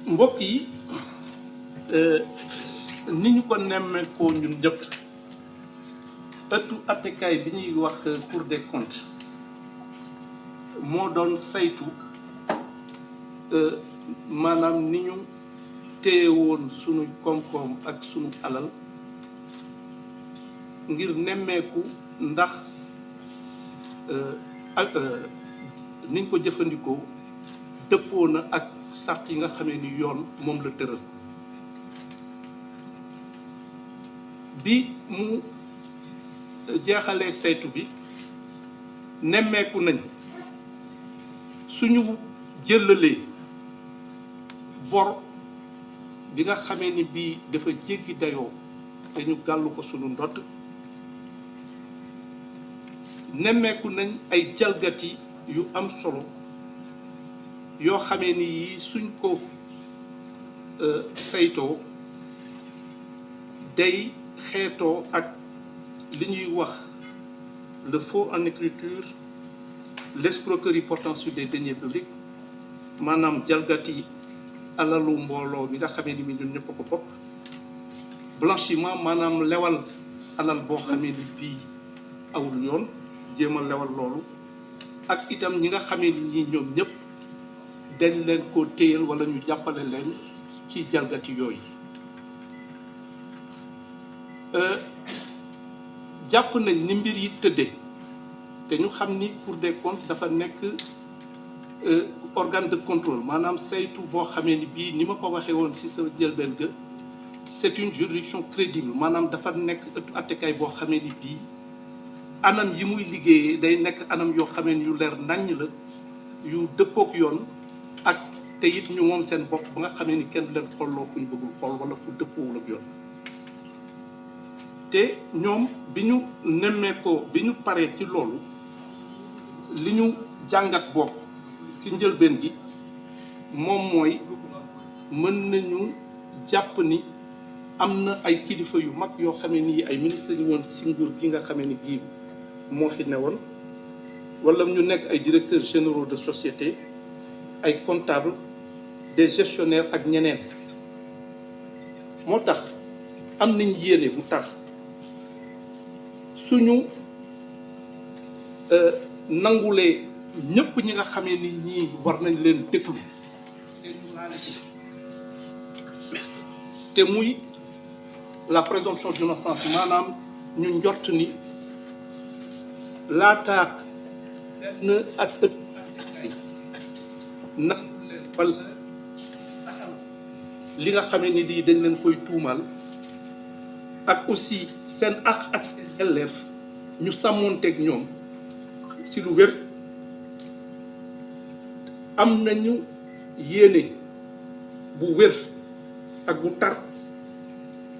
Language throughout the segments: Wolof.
mbokk yi ni ñu ko nemmeekoo ñun ñëpp ëttu attekaay bi ñuy wax Cour des comptes moo doon saytu maanaam ni ñu téye woon sunu koom-koom ak sunu alal ngir nemmeeku ndax niñ ko jëfandikoo dëppoo na ak sart yi nga xamee ni yoon moom la tëral bi mu jeexalee saytu bi nemmeeku nañ suñu jëlalee bor bi nga xamee ni bii dafa jéggi dayoo te ñu gàllu ko suñu ndodd nemmeeku nañ ay jalgati yu am solo yoo xamee ni yi suñ ko saytoo day xeetoo ak li ñuy wax le faux en écriture l'escroquerie portant sur des deniers publics maanaam jalgati alalu mbooloo mi nga xamee ni mi ñun ñëpp ko bokk blanchiment maanaam lewal alal boo xamee ni bii awul yoon jéem a lewal loolu ak itam ñi nga xamee ni ñi ñoom ñëpp dañ leen ko téyal wala ñu jàppale leen ci jalgati yooyu jàpp nañ ni mbir yi tëddee te ñu xam ni Cour des comptes dafa nekk organe de contrôle maanaam saytu boo xamee ni bii ni ma ko waxee woon ci sa jëlbeen ga c'est une juridiction crédible maanaam dafa nekk ëttu attekaay boo xamee ni bii anam yi muy liggéeyee day nekk anam yoo xamee ni yu leer naññ la yu dëppook yoon ak te it ñu moom seen bopp ba nga xamee ni kenn du leen xolloo fu ñu bëggul xool wala fu dëppoowul ak yoon te ñoom bi ñu nemmeekoo bi ñu paree ci loolu li ñu jàngat bopp ci njëlbeen gi moom mooy mën nañu jàpp ni am na ay kilifa yu mag yoo xamee ni ay ministres yi woon ci nguur gi nga xamee ni gii moo fi newoon wala ñu nekk ay directeurs généraux de société ay comptables des gestionnaires ak ñeneen moo tax am nañ yéene bu tar suñu nangulee ñëpp ñi nga xamee ni ñii war nañ leen déglu te muy la présomption d'innocence maanaam ñu njort ni laataa benn ak na wala li nga xamee ni di dañ leen koy tuumal ak aussi seen ak seen yelleef ñu sàmmoonteeg ñoom ci lu wér am nañu yéene bu wér ak bu tar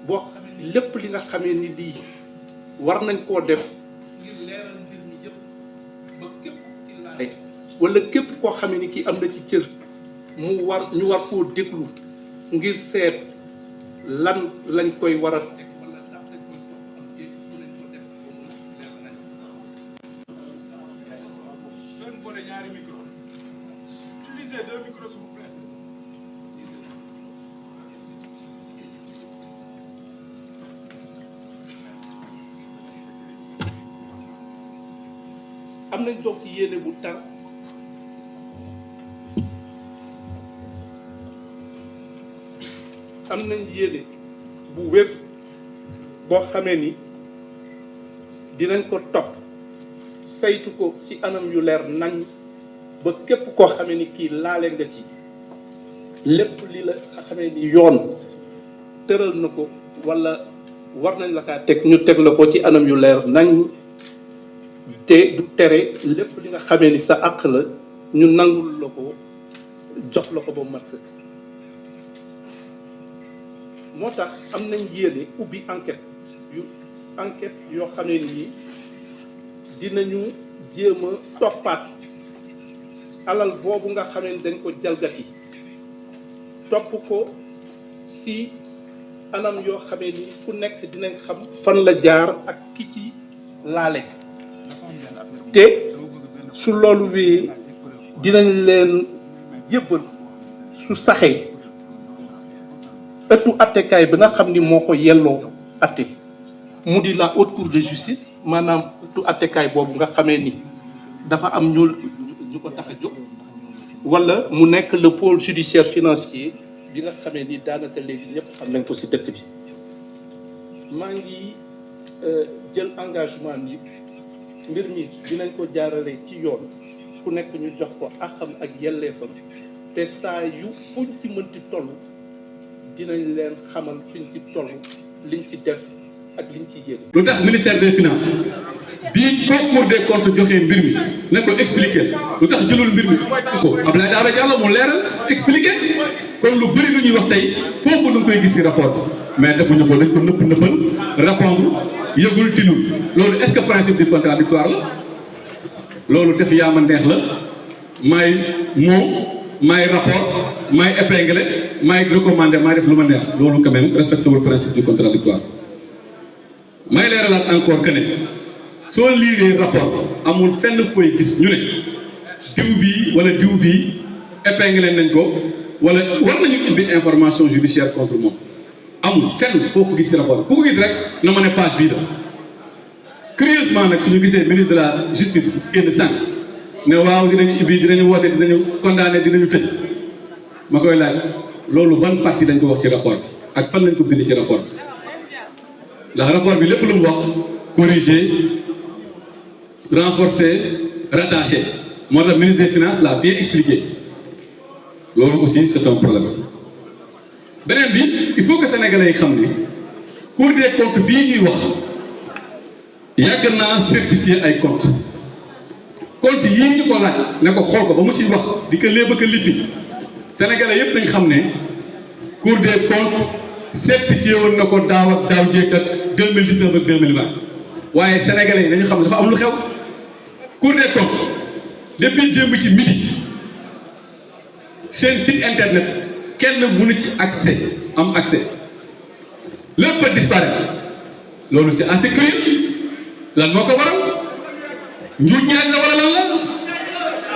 boo xamee ni lépp li nga xamee ni lii war nañ koo def ngir leeral mbir mi yëpp ba képp ci laale wala képp koo xamee ni kii am na ci cër ñu war koo déglu ngir seet lan lañ koy war a teg wala ndax dañ koy topp am jéeg bu nañ ko def ba mu leer nañ doon boole ñaari micro utilisez 2 micros s'il vous plaît am nañ donc yéene bu tar am nañ yéene bu wér boo xamee ni dinañ ko topp saytu ko ci anam yu leer nañ ba képp koo xamee ni kii laale nga ci lépp li la xamee ni yoon tëral na ko walla war nañ la kaa teg ñu teg la ko ci anam yu leer nañ te du tere lépp li nga xamee ni sa àq la ñu nangul la ko jox la ko ba mat sa moo tax am nañ yéene ubbi enquête yoo xamee ni dinañu jéem a toppaat alal boobu nga xamee ni dañ ko jalgati topp ko ci anam yoo xamee ni ku nekk dinañ xam fan la jaar ak ki ci laale te su loolu wee dinañ leen jébbal su saxee ëttu attekaay bi nga xam ni moo ko yelloo atte mu di la haute cour de justice maanaam ëttu attekaay boobu nga xamee ni dafa am ñu ko tax a jóg wala mu nekk le pôle judiciaire financier bi nga xamee ni daanaka léegi ñëpp xam nañ ko ci dëkk bi maa ngi jël engagement ni mbir mi dinañ ko jaarale ci yoon ku nekk ñu jox ko àqam ak yelleefam te saa yu fuñ ci mënti toll dinañ leen xamal fiñ ci toll liñ ci def ak liñ ci yéeg. lu tax ministère des finances bii Cour des comptes joxee mbir mi ne ko expliquer lu tax jëlul mbir mi ko Abdoulaye Daouda Diallo mu leeral expliquer kon lu bëri lu ñuy wax tey foofu lu koy gis ci rapport bi mais defuñu ko dañ ko nëppal répondre yëgul tinul loolu est-ce que principe du contradictoire la loolu def yaa ma neex la may may rapport may épinglé may recommandé may def lu ma neex loolu quand même respecté wul principe du contradictoire may leeralaat encore que ne soo liiree rapport amul fenn fooy gis ñu ne diw bii wala diw bii épinglé nañ ko wala war nañu indi information judiciaire contre moom amul fenn foo ko gis ci rapport ku ko gis rek na ma ne page bii la curieusement nag suñu gisee ministre de la justice génn sànq ne waaw dinañu ibbi dinañu woote dinañu condamné dinañu tëj ma koy laaj loolu ban partie dañ ko wax ci rapport bi ak fan lañ ko bind ci rapport bi ndax rapport bi lépp lu mu wax corriger renforcer rattacher moo tax ministre des finances l'a bien expliqué loolu aussi c'est un problème beneen bi il faut que sénégalais yi xam ne Cour des comptes bii ñuy wax yàgg naa certifier ay comptes comptes yii ñu ko laaj ne ko xool ko ba mu ci wax di ko léeb ak a lippi sénégalais yëpp nañ xam ne Cour des comptes certifié woon na ko daaw ak daaw jéeg ak 2019 ak 2020 waaye sénégalais yi dañu xam ne dafa am lu xew Cour des comptes depuis démb ci midi seen site internet kenn mënu ci am accès lépp a disparaître loolu c'est assez curieux lan moo ko waral njuuj njaaj la wala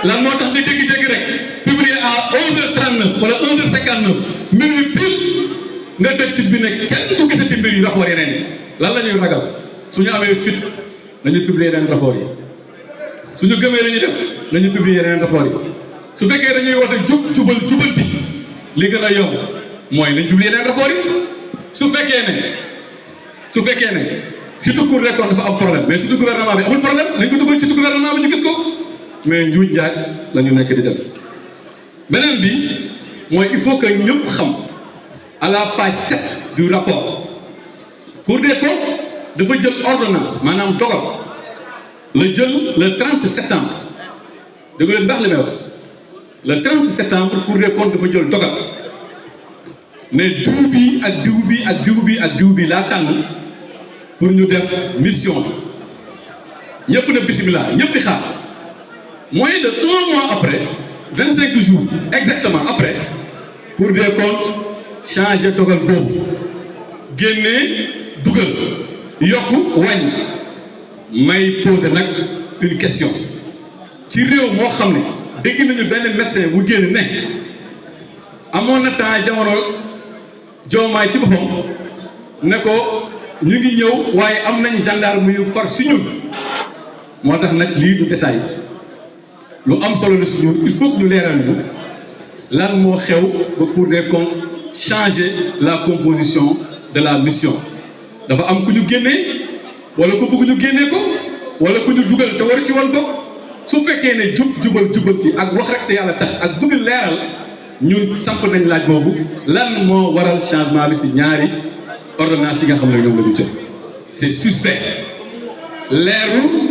lan moo tax nga jékki-jékki rek publier à 11h39 wala 11h59 minuit pile nga tëj site bi ne kenn du gisati mbir yi rapport yeneen yi lan la ñuy ragal suñu amee fit nañu publier yeneen rapport yi suñu gëmee la ñuy def nañu publier yeneen rapport yi su fekkee dañuy woote jubanti li gën a yomb mooy nañ publier yeneen rapport yi su fekkee ne surtout Cour des comptes dafa am problème mais surtout gouvernement bi amul problème nañ ko dugal surtout gouvernement bi ñu gis ko mais njuuj njaaj la ñu nekk di def beneen bi mooy il faut que ñëpp xam à la page 7 du rapport Cour des comptes dafa jël ordonnance maanaam dogal la jël le 30 septembre dégg leen ndax li may wax le 30 septembre Cour des comptes dafa jël dogal ne diw bi ak diw bi ak diw bi ak diw bi laa tànn pour ñu def mission bi ñëpp ne bismillah ñëpp di xaar moins de 1 mois après 25 jours exactement après Cour des comptes changé dogal boobu génnee dugal yokku wàññi may poser nag une question ci réew moo xam ne dégg nañu benn médecin bu génn ne amoon na temps jamono Diomaye ci boppam ne ko ñu ngi ñëw waaye am nañ gendarme yu far si ñun moo tax nag lii du détail lu am solo la si ñun il faut que ñu leeral ñu lan moo xew ba Cour des comptes changer la composition de la mission dafa am ku ñu génnee wala ku bëgg ñu génnee ko wala ku ñu dugal te war ci wal bokk su fekkee ne jubal ci ak wax rek te yàlla tax ak bëgg leeral ñun samp nañ laaj boobu lan moo waral changement bi si ñaari ordonnance yi nga xam ne ñoom la ñu jël c'est suspect leerul